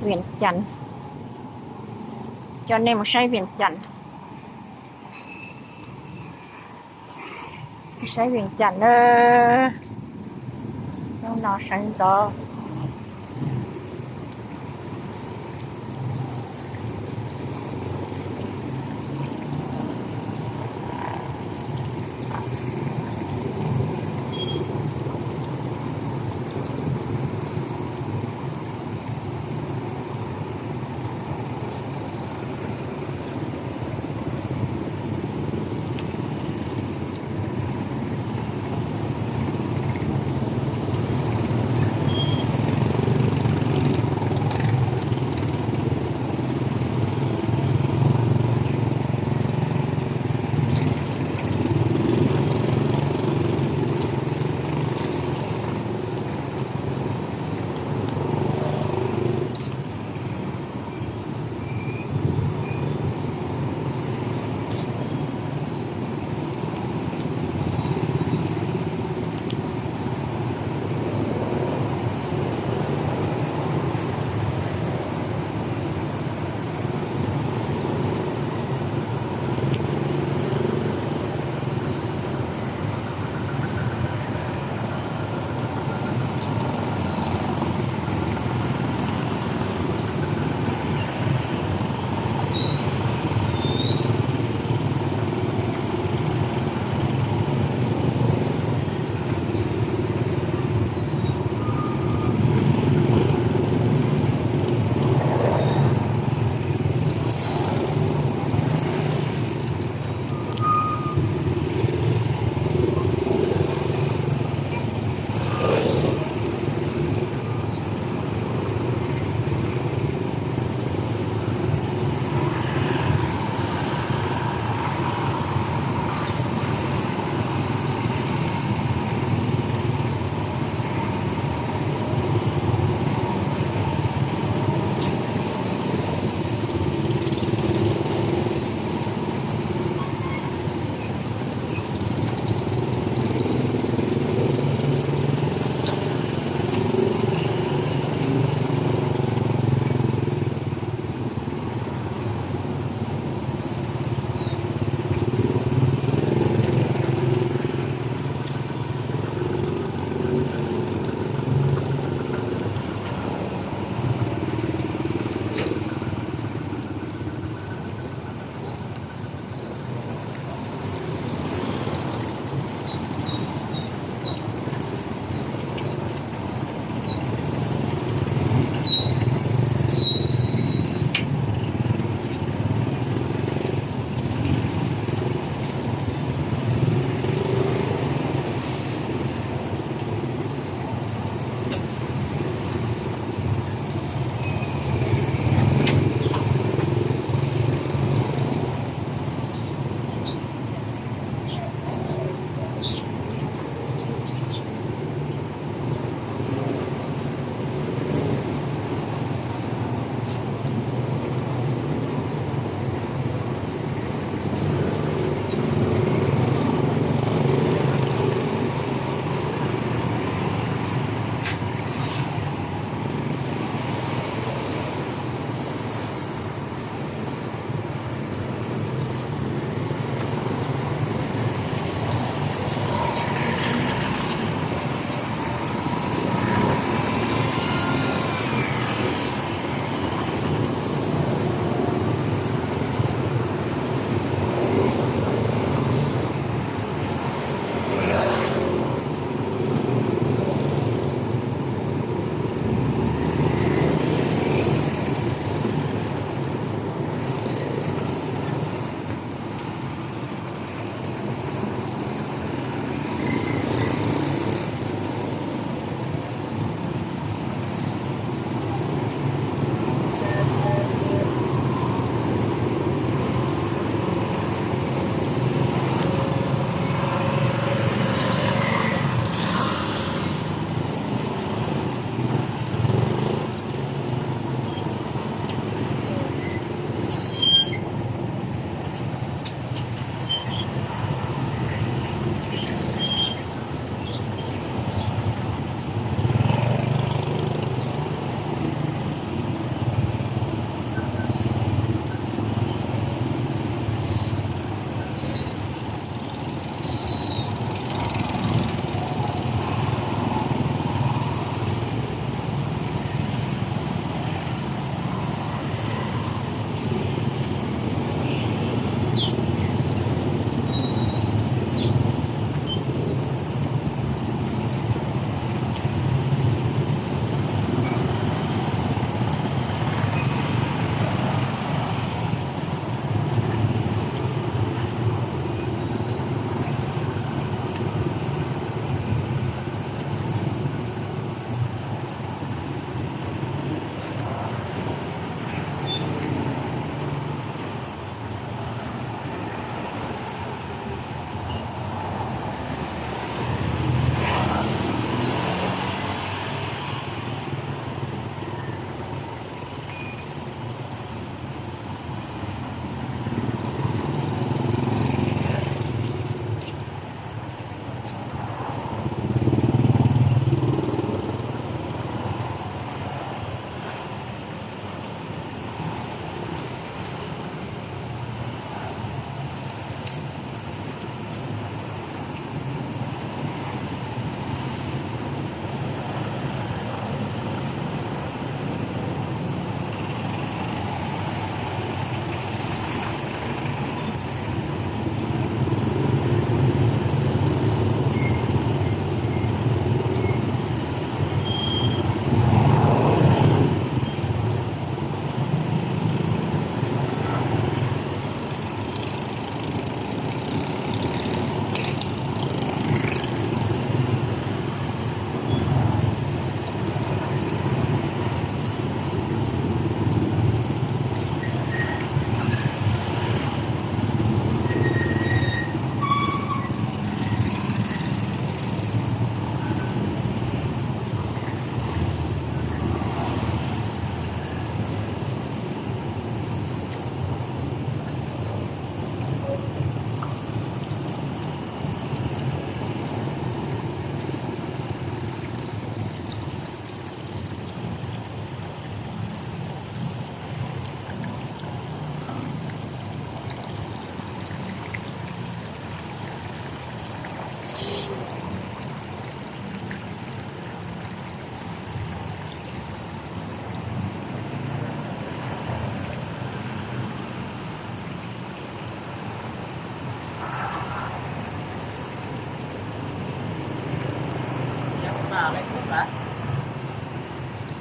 Vias Cas, coj nej mus saib Vias Cas, saib Vias Cas na. Hnub no sawv ntxov.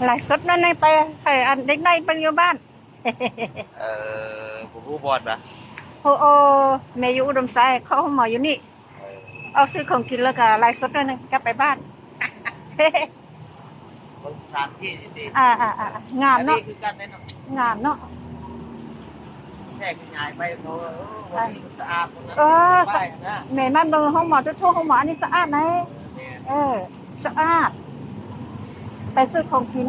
Lais sub no nej pais hais dej noj ib npeej yuav npaj. Hu o, me yuav ua dom xaiv kho hoo mom yus nim. Au xwb khoom kis lawv kom lais sub no nej kab pais npaj. Ngam no, ngam no. Me maj npoo hoo mom tub thub hoo mom nej xab ab na. Xab ab, pais xwb khoom kis.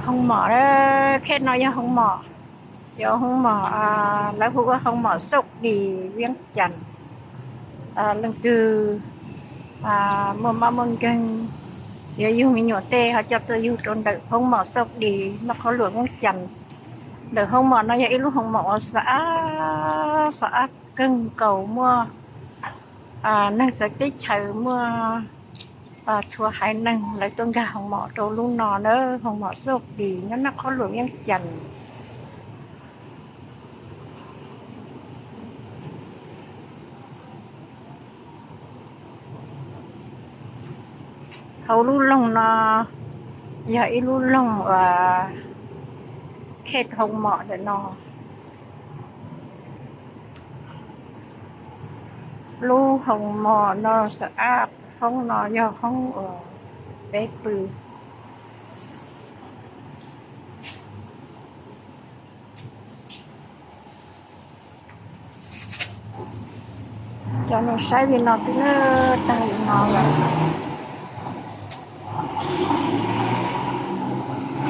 Hoo mom, khej no yog hoo mom, yog hoo mom, lawv hu ua hoo mom Xauj Dis Viab Cas. Leej twg muaj mob muaj nkeeg, yuav yug me nyuam tej ho coj tuaj yug rau ntawm hoo mom Xauj Dis nyob qhov luam Viab Cas. Ntawm hoo mom no yog ib lub hoo mom uas xav ab, xav ab kawg nkaus, muaj neeg txawv teb chaws, muaj txhua haiv neeg lawv tuaj nkag hoo mom rau lub no na, hoo mom Xauj Dis nyob nab qhob luam Viab Cas. Hauv lub loog no yog ib lub loog uas khej hoo mom ntawm no. Lub hoo mom no xav ab, hoob no yog hoob uas peb pw. Cov neeg saib li no xwb na, tag li no lawm.